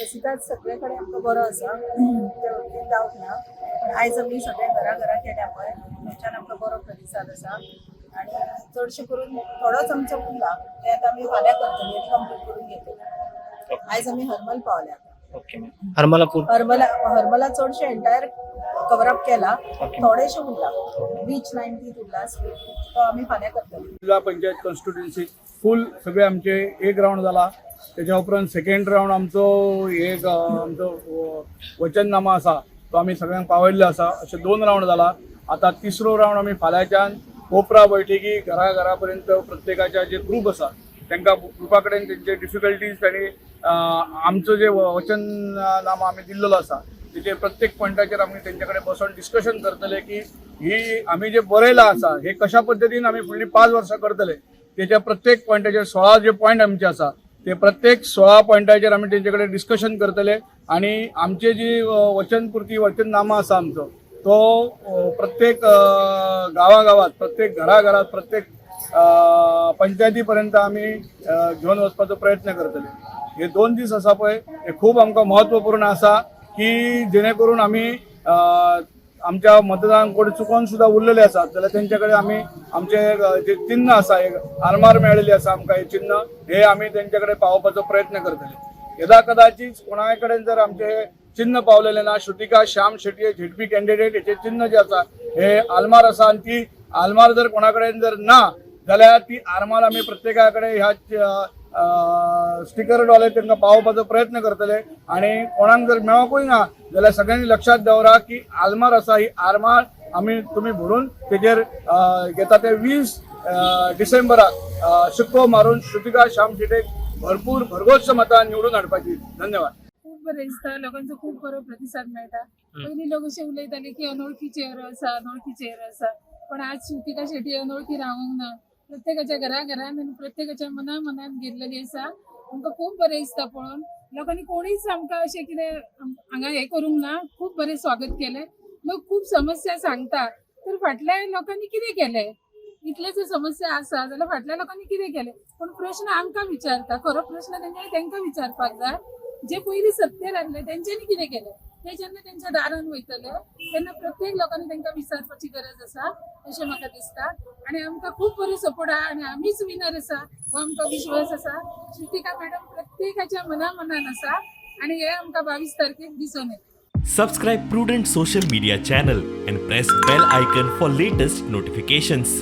प्रसिदाद सगळे कडेन आमकां बरो आसा, त्या बाबतींत डावट ना. पण आयज आमी सगळे घरा घरा केल्या पळय, थंयच्यान आमकां बरो प्रतिसाद आसा आनी चडशें करून थोडोच आमचो उरला, ते आतां आमी फाल्यां करतली आनी कंप्लीट करून घेतली. आयज आमी हरमल पावल्या. ओके मॅम, हरमला पूर्ण? हरमला, हरमला चडशें एंटायर कवर अप केला. थोडेशें उरला, बीच लायन ती उरला, तो आमी फाल्यां करतली. जिल्हा पंचायत कॉन्स्टिट्युन्सी फूल सगळे आमचे एक राऊंड झाला. त्याच्या उपरांत सेकंड राऊंड आमचो एक आमचो वचननामा आसा, तो आमी सगळ्यांक पावयल्लो आसा. अशे दोन राऊंड जाला. आता तिसरो राऊंड आमी फाल्यांच्यान कोपरा बैठकी घरा घरा पर्यंत, प्रत्येकाच्या जे ग्रूप आसा तांकां ग्रुपा कडेन तेंचे डिफिकल्टीज आनी आमचो जे वचननामा आमी दिल्लो आसा, तेचेर प्रत्येक पॉयंटाचेर आमी तेंचे कडेन बसोन डिस्कशन करतले की ही आमी जे बरयलां आसा, हे कशा पद्दतीन आमी फुडली 5 वर्सां करतले. तेच्या प्रत्येक पॉयंटाचेर, 16 जे पॉयंट आमचे आसा, ते प्रत्येक 16 पॉयंटाचेर आमी तेंचे कडेन डिस्कशन करतले आणि आमचे जी वचनपूर्ती, वचननामा आसा आमचो, तो प्रत्येक गांवागावात, प्रत्येक घराघरात, प्रत्येक पंचायती पर्यंत आमी घेवन वचपाचो प्रयत्न करतले. हे 2 दीस आसा पळय, हे खूब आमकां महत्वपूर्ण आसा की जेणे करून आमी आमच्या मतदारांक कोण चुकोन सुद्दां उरलेले आसात जाल्यार तेंचे कडेन आमी आमचे जे चिन्ह आसा, एक आरमार मेळिल्ली आसा आमकां, हे चिन्ह हे आमी तेंचे कडेन पावोवपाचो प्रयत्न करतले. यदा कदाचित कोणाय कडेन जर आमचे हे चिन्ह पावलेले ना, श्रुतिका श्याम शेटये झेडपी कॅन्डिडेट हेचे चिन्ह जे आसा, हे आलमार आसा आनी ती आलमार जर कोणा कडेन जर ना जाल्यार ती आरमार आमी प्रत्येका कडेन ह्या स्टिकर डॉले तांकां पावोवपाचो प्रयत्न करतले. आनी कोणाक जर मेळोकूय ना जाल्यार सगळ्यांनी लक्षात दवरा की आलमार आसा, ही आरमार आमी तुमी भरून तेजेर येता ते 20 डिसेंबराक शिक्को मारून श्रुतिका श्याम शेटयेक भरपूर भरघोस मतान निवडून हाडपाची. धन्यवाद. खूब बरें दिसता. लोकांचो खूब बरो प्रतिसाद मेळटा. पयलीं लोक अशे उलयताले की अनोळखी चेहरो आसा, अनोळखी चेहरो आसा, पण आज श्रुतिका शेट्टी अनोळखी रावंक ना. प्रत्येकाच्या घरा घरान आनी प्रत्येकाच्या मना मनान गेल्लेली आसा. आमकां खूब बरें दिसता पळोवन. लोकांनी कोणीच आमकां अशें कितें हांगा हें करूंक ना. खूब बरें स्वागत केलें. लोक खूब समस्या सांगता, तर फाटल्या लोकांनी कितें केलें? इतले जर समस्या आसा जाल्यार फाटल्या लोकांनी कितें केलें? पण प्रश्न आमकां विचारता. खरो प्रश्न तेंच्यांनी तांकां विचारपाक जाय, जे पयलीं सत्तेर आसले तेंच्यांनी कितें केलें. ते जेन्ना तेंच्या दारान वयतले तेन्ना प्रत्येक लोकांनी तांकां विचारपाची गरज आसा अशें म्हाका दिसता. आनी आमकां खूब बरो सपोर्ट आहा आनी आमीच विनर आसा हो आमकां विश्वास आसा. श्रुतिका मॅडम प्रत्येकाच्या मना मनान आसा आनी हे आमकां 22 तारखेक दिसून येता. Subscribe Prudent Social Media channel and press bell icon for latest notifications.